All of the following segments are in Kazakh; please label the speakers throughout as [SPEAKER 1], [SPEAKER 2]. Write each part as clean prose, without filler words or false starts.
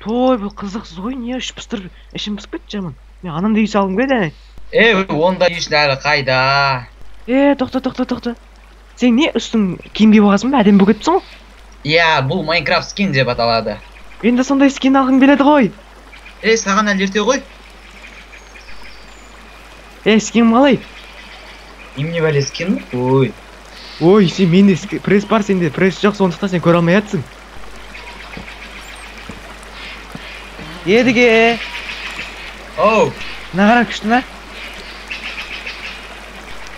[SPEAKER 1] Той, бұл қызықсыз ғой, не іш пыстырып, ішім пысып кетті жаман. Мен анамды үй салғым келеді әне.
[SPEAKER 2] Е, онда үй үшін әлі қайда?
[SPEAKER 1] Е, тоқта, тоқта, тоқта. Сен не үстің киім киіп алғансың ба? Әдемі болып кетіпсің ғой.
[SPEAKER 2] Иә, бұл Майнкрафт скин деп аталады.
[SPEAKER 1] Мен де сондай скин алғым келеді ғой.
[SPEAKER 2] Е, саған әлі ерте ғой.
[SPEAKER 1] Е, скин қалай?
[SPEAKER 2] Немене бәле скин? Ой.
[SPEAKER 1] Ой, сен менде пресс бар, сенде пресс жоқ, сондықтан сен көре алмай жатсың. Едіге.
[SPEAKER 2] Оу.
[SPEAKER 1] Мына қара, күшті ме?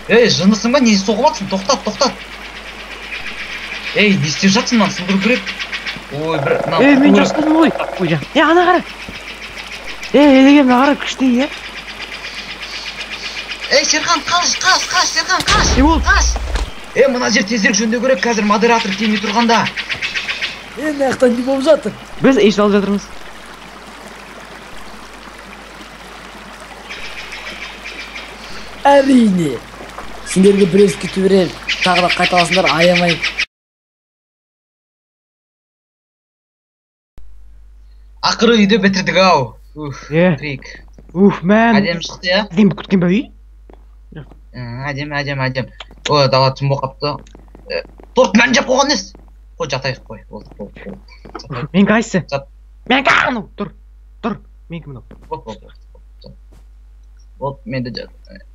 [SPEAKER 2] Ей, жындысың ба? Не соғып жатсың? Тоқтат, тоқтат. Ей, не істеп жатсың? Мынаны сындыру керек. Ой, бір мынаны
[SPEAKER 1] Ей, мен
[SPEAKER 2] құрту керек.
[SPEAKER 1] жасадым ғой. Ой, жа. Е, ана қара. Ей, Едіге, мына қара, күшті, е.
[SPEAKER 2] Ей, Шерхан, қаш, қаш, қаш, Шерхан, қаш.
[SPEAKER 1] Не болды?
[SPEAKER 2] Қаш. Е, мына жер тезірек жөндеу керек, қазір модератор келмей тұрғанда.
[SPEAKER 3] Е, мына жақта не болып жатыр?
[SPEAKER 1] Біз үй салып жатырмыз.
[SPEAKER 3] Әрине. Сендерге бір еске түбірер, тағы да қайталасыңдар, аямай.
[SPEAKER 2] Ақыры үйді бітірдік ау. Уф,
[SPEAKER 1] Е.
[SPEAKER 2] крик.
[SPEAKER 1] Уф, мәм.
[SPEAKER 2] Әдемі шықты, иә?
[SPEAKER 1] Әдемі күткен бе үй?
[SPEAKER 2] Әдемі, әдемі, әдемі. Ой, дала түн болып қапты. Торт мән жеп қойған несі? Қой, жатайық, қой. Болды, болды, болды. Жатайық.
[SPEAKER 1] Менікі қайсысы?
[SPEAKER 2] Жат.
[SPEAKER 1] Менікі анау, тұр, тұр. Менікі мынау.
[SPEAKER 2] Болды, болды, болды. Жат. Болды, мен де жат.